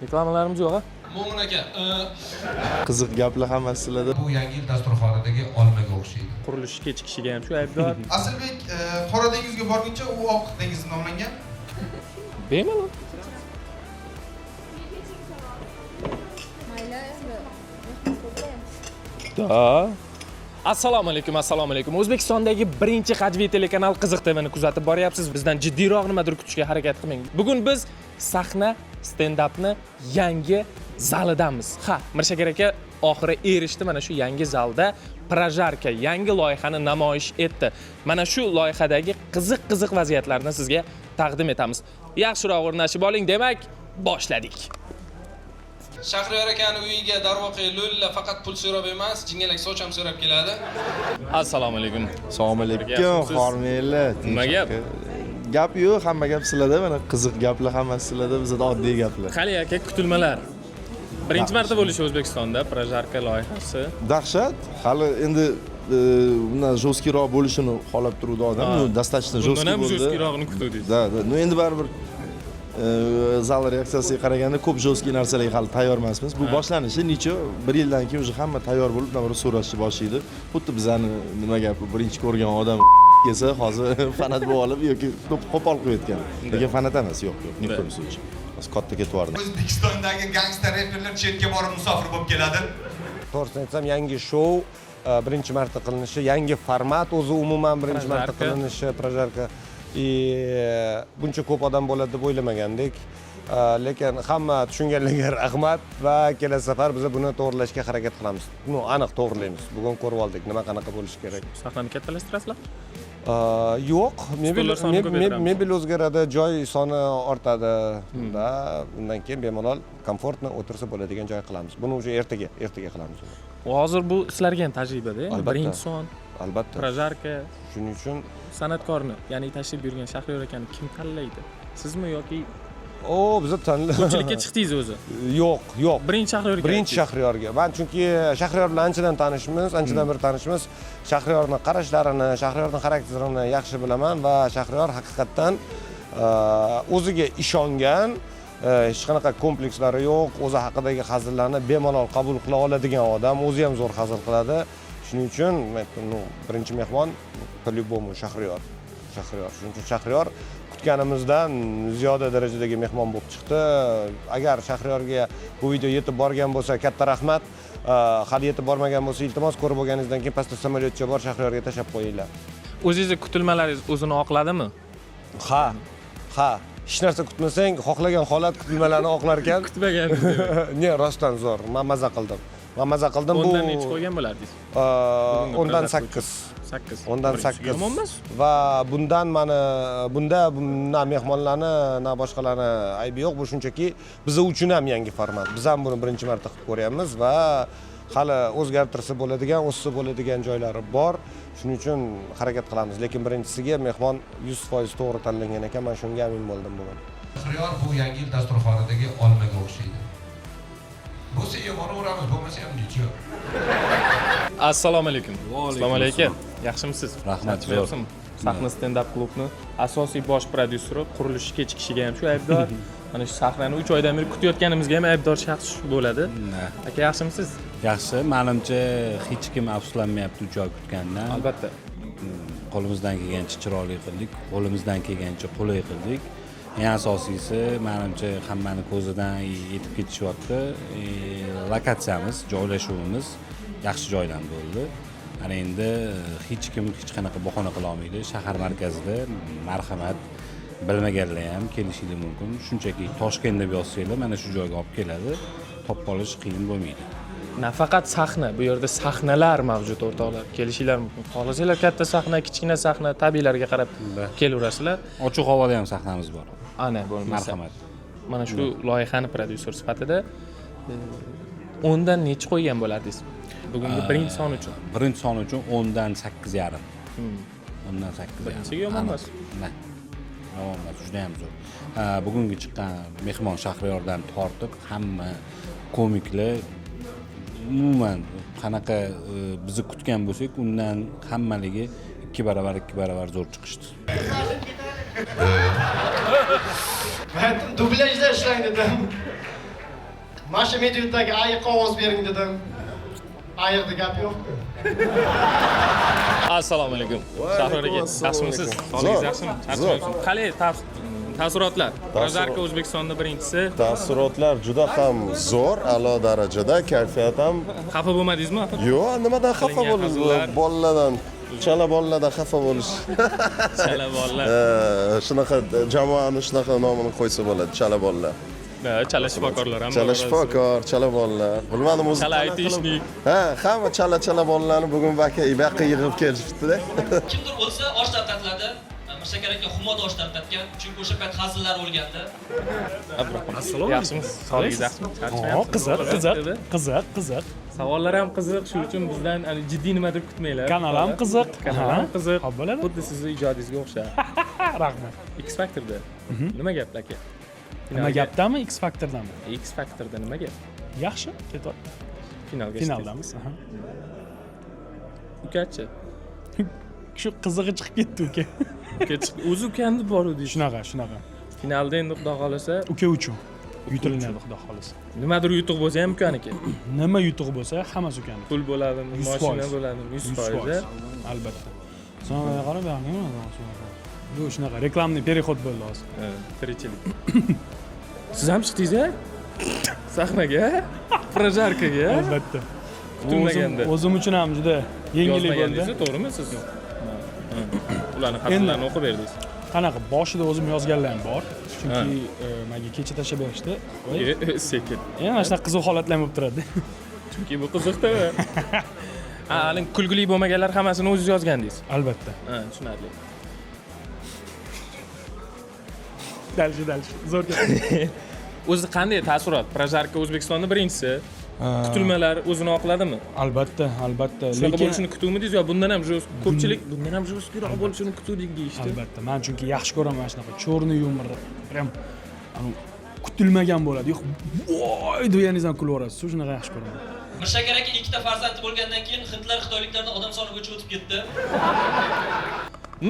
Reklamalarimiz yo'q, a? Mo'min aka, Qiziq gaplar hammasi sizlarda. Bu yangi yil dasturxonidagi olmaga o'xshaydi. Qurilishi kechikishiga ham shu aybdor. Asilbek Qora dengizga borguncha u Oq dengiz nomlangan. Bemalol. Mayli, endi mehmon ko'payam. Da. Assalomu alaykum, assalomu alaykum. O'zbekistondagi birinchi hajviy telekanal Qiziq TVni kuzatib boryapsiz. Bizdan jiddiyroq nimadir kutishga harakat qilmang. Bugun biz sahna stendapni yangi zalidamiz. Ha, Mirshakar aka oxiri erishdi mana shu yangi zalda Projarka yangi loyihani namoyish etdi. Mana shu loyihadagi qiziq-qiziq vaziyatlarni sizga taqdim etamiz. Yaxshiroq o'rnashib oling, demak, boshladik. Shahriyor akani uyiga darvoqe lo'lla faqat pul so'rab emas, jingalak soch ham so'rab keladi. Assalomu alaykum. Assalomu alaykum, Yaxshimisiz? hormanglar. Nima gap? Gap yo'q, hamma gap sizlarda. Mana qiziq gaplar hammasi sizlarda, bizada oddiy gaplar. Qali aka, kutilmalar. Birinchi marta bo'lishi O'zbekistonda Projarka loyihasi. Dahshat. Hali endi bundan жесткий roq bo'lishini xohlab turuvdi odam. Ha. Ну, достаточно Bundan жесткий ham bo'ldi. жесткий rog'ini kutuvdingiz. Да, да. Ну, endi baribir zal reaksiyasiga qaraganda ko'p жесткий narsalarga hali tayyor emasmiz. Bu boshlanishi, necha bir yildan keyin уже hamma tayyor bo'lib, наоборот so'rashni boshlaydi. Xuddi bizani nima gap, birinchi ko'rgan odam kelsa, hozir fanat bo'lib olib yoki qo'pol qo'yayotgan. Lekin fanat emas, yo'q, yo'q, ни в коем случае. Hozir katta ketib yubordim. O'zbekistondagi gangster reperlar chetga borib musofir bo'lib keladi. To'g'risini aytsam, yangi shou birinchi marta qilinishi, yangi format o'zi umuman birinchi marta Projarka. qilinishi, projarka. И buncha ko'p odam bo'ladi deb o'ylamagandik. Lekin hamma tushunganlarga rahmat va kelasi safar biz buni to'g'rilashga harakat qilamiz. Ну, aniq to'g'rilaymiz. Bugun ko'rib oldik, nima qanaqa bo'lishi kerak. Sahnani kattalashtirasizlar? Yo'q, mebel Stollar sonini ko'paytiramiz. Mebel o'zgaradi, joy soni ortadi va undan keyin bemalol komfortно o'tirsa bo'ladigan joy qilamiz. Buni уже ertaga qilamiz. Hozir bu sizlarga ham tajribada, Albatta. Birinchi son, Albatta. Projarka, Shuning uchun san'atkorni, ya'ni tashrif buyurgan Shahriyor akani kim tanlaydi? Sizmi yoki o biza tanla ko'pchilikka chiqdingiz o'zi? Yo'q, yo'q. Birinchi Shahriyorga. Birinchi aytdingiz. Shahriyorga. Men chunki Shahriyor bilan anchadan tanishmiz, anchadan beri tanishmiz. Shahriyorning qarashlarini, Shahriyorning xarakterini yaxshi bilaman va Shahriyor haqiqatdan o'ziga ishongan, hech qanaqa komplekslari yo'q, o'zi haqidagi hazillarni bemalol qabul qila oladigan odam, o'zi ham zo'r hazil qiladi. Shuning uchun men aytdim, ну, birinchi mehmon по-любому Shahriyor. Shahriyor. Shuning uchun Shahriyor kutganimizdan ziyoda darajadagi mehmon bo'lib chiqdi. Agar Shahriyorga bu video yetib borgan bo'lsa, katta rahmat. Hali yetib bormagan bo'lsa, iltimos ko'rib bo'lganingizdan keyin pastda samolyotcha bor, Shahriyorga tashlab qo'yinglar. O'zingizni kutilmalaringiz o'zini oqladimi? Ha. Ha. Hech narsa kutmasang, xohlagan holat kutilmalarni oqlar ekan. Kutmagan. Не, rostdan zo'r. Men maza qildim. Men maza qildim bu. O'ndan nechi qo'ygan bo'lardingiz? Bugungi O'ndan projarka 8. 8. O'ndan Birinchisiga 8. yomon emas. Va bundan mani bunda na mehmonlarni, na boshqalarni aybi yo'q. Bu shunchaki biz uchun ham yangi format. Biz ham buni birinchi marta qilib ko'ryapmiz va hali o'zgartirsa bo'ladigan, o'ssa bo'ladigan joylari bor. Shuning uchun harakat qilamiz. Lekin birinchisiga mehmon 100% to'g'ri tanlangan ekan. Men shunga amin bo'ldim bugun. Shahriyor bu yangi yil dasturxonidagi olmaga o'xshaydi. Bo'lsa yemaveramiz, bo'lmasa ham necha. Assalomu alaykum. Va alaykum Assalomu alaykum. Yaxshimisiz? Rahmat, Yaxshimisiz? Sahna stand-up klubni asosiy bosh prodyuseri qurilishi kechikishiga ham shu aybdor. Mana shu sahnani 3 oydan beri kutayotganimizga ham aybdor shaxs shu bo'ladi. Aka, yaxshimisiz? Yaxshi, manimcha hech kim afsuslanmayapti 3 oy kutgandan. Albatta. Qo'limizdan kelgancha chiroyli qildik, qo'limizdan kelgancha qulay qildik. Eng asosiysi, manimcha hammani ko'zidan yetib ketishyapti. Lokatsiyamiz, joylashuvimiz yaxshi joydan bo'ldi. Ana endi hech kim hech qanaqa bahona qila olmaydi. Shahar markazida marhamat, bilmaganlar ham kelishinglar mumkin. Shunchaki Toshkent deb yozsanglar, mana shu joyga olib keladi. Topib olish qiyin bo'lmaydi. Nafaqat sahna, bu yerda sahnalar mavjud o'rtoqlar. Kelishinglar mumkin. Xohlasanglar katta sahna, kichkina sahna, tabiiylarga qarab kelaverasizlar. Ochiq havoda ham sahnamiz bor. Ana bo'lmasa. Marhamat. Mana shu loyihani prodyuser sifatida o'ndan nechi qo'ygan bo'lardingiz? Bugungi birinchi son uchun. Birinchi son uchun 10dan 8,5. 10dan 8,5. Birinchisiga yomon emas. Na. Yomon emas, juda ham zo'r. Bugungi chiqqan mehmon Shahriyordan tortib hamma komiklar umuman qanaqa bizni kutgan bo'lsak, undan hammaligi 2 barobar, 2 barobar zo'r chiqishdi. Dublyajda ishlang dedim. Masha Medveddagi ayiqqa ovoz bering dedim. Ayiqda gap yo'q-ku. Assalomu alaykum. Shahriyor aka, yaxshimisiz? Sog'ligingiz yaxshimi? Charchamayapsizmi? Qalay taassurotlar? Прожарка O'zbekistonda birinchisi. Taassurotlar juda ham zo'r, a'lo darajada, kayfiyat ham. Xafa bo'lmadingizmi? Yo'q, nimadan xafa Qilingan bo'lish? hazillar. Bolalardan, chala bolalardan xafa bo'lish. Chala bolalar. Shunaqa jamoani shunaqa nomini qo'ysa bo'ladi, chala bolalar. Ha, chala shifokorlar ham. Chala bor. shifokor, chala bolalar. Bilmadim o'zi. Chala qanaqa qilib- aytishnik. Ha, hamma chala chala bolalarni bugun bu yoqqa yig'ib kelishibdi-da. Kimdir o'lsa osh tarqatiladi. Mirshakar aka Humoda osh tarqatgan, chunki o'sha payt hazillar o'lgandi. Assalomu Yaxshimisiz? Sog'ligingiz yaxshimi? Charchamayapsizmi? Qiziq, qiziq, qiziq, qiziq. Savollar ham qiziq, shuning uchun bizdan hani jiddiy nimadir kutmanglar. Kanal ham qiziq. Kanal ham Aha. qiziq. Xo'p bo'ladi. Xuddi sizni ijodingizga o'xshab. Rahmat. X Factorda nima gap aka? Nima gapdami, X Factordami? X Factorda nima gap? Yaxshi, ketyapti. Finalga Finaldamiz. Aha. chiqdingiz. Ukachi. Shu qizig'i chiqib ketdi uka. Uka chiqdi. O'zi ukani bor edi. Shunaqa, shunaqa. Finalda endi xudo xohlasa Uka uchun yutilinadi xudo xohlasa. Nimadir yutuq bo'lsa ham ukaniki. Nima yutuq bo'lsa, hammasi ukaniki. Pul bo'ladimi, 100%. mashina bo'ladimi, 100%. Albatta. So'ng qarab bu yoqqa nima? Bu shunaqa reklamniy переход bo'ldi hozir. Tirikchilik. Siz ham chiqdingiz a? Sahnaga? Прожарка ga? Albatta. Kutilmaganda. O'zim uchun ham juda yengillik bo'ldi. Yozmagandingiz, to'g'rimi siz? Ha. Ularni hazillarni o'qib berdingiz. Qanaqa boshida o'zim yozganlar ham bor. Chunki menga kecha tashlab berishdi. Sekin. Endi mana shunaqa qiziq holatlar ham bo'lib turadi. Chunki bu qiziqda. Ha, hali kulgili bo'lmaganlar hammasini o'zingiz yozgandingiz. Albatta. Ha, tushunarli. Дальше, дальше. Zo'r gap. O'zi qanday taassurot? Прожарка O'zbekistonda birinchisi. Kutilmalar o'zini oqladimi? Albatta, albatta. Shunaqa bo'lishini kutuvmidingiz yo bundan ham жёст ko'pchilik bundan ham жёсткий roq bo'lishini kutuvdik deyishdi. Albatta. Men chunki yaxshi ko'raman mana shunaqa черный юмор. Прям anu kutilmagan bo'ladi. Yo'q, voy deganingizdan kulib yuborasiz. Shunaqa yaxshi ko'raman. Mirshakar aka ikkita farzandi bo'lgandan keyin hindlar xitoyliklardan odam soni bo'yicha o'tib ketdi.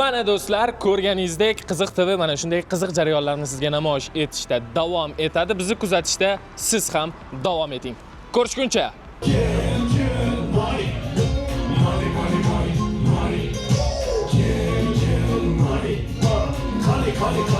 Mana do'stlar, ko'rganingizdek Qiziq TV mana shunday qiziq jarayonlarni sizga namoyish etishda davom etadi. Bizni kuzatishda siz ham davom eting. Ko'rishguncha. Money, money, money, money, money, money, money, money, money,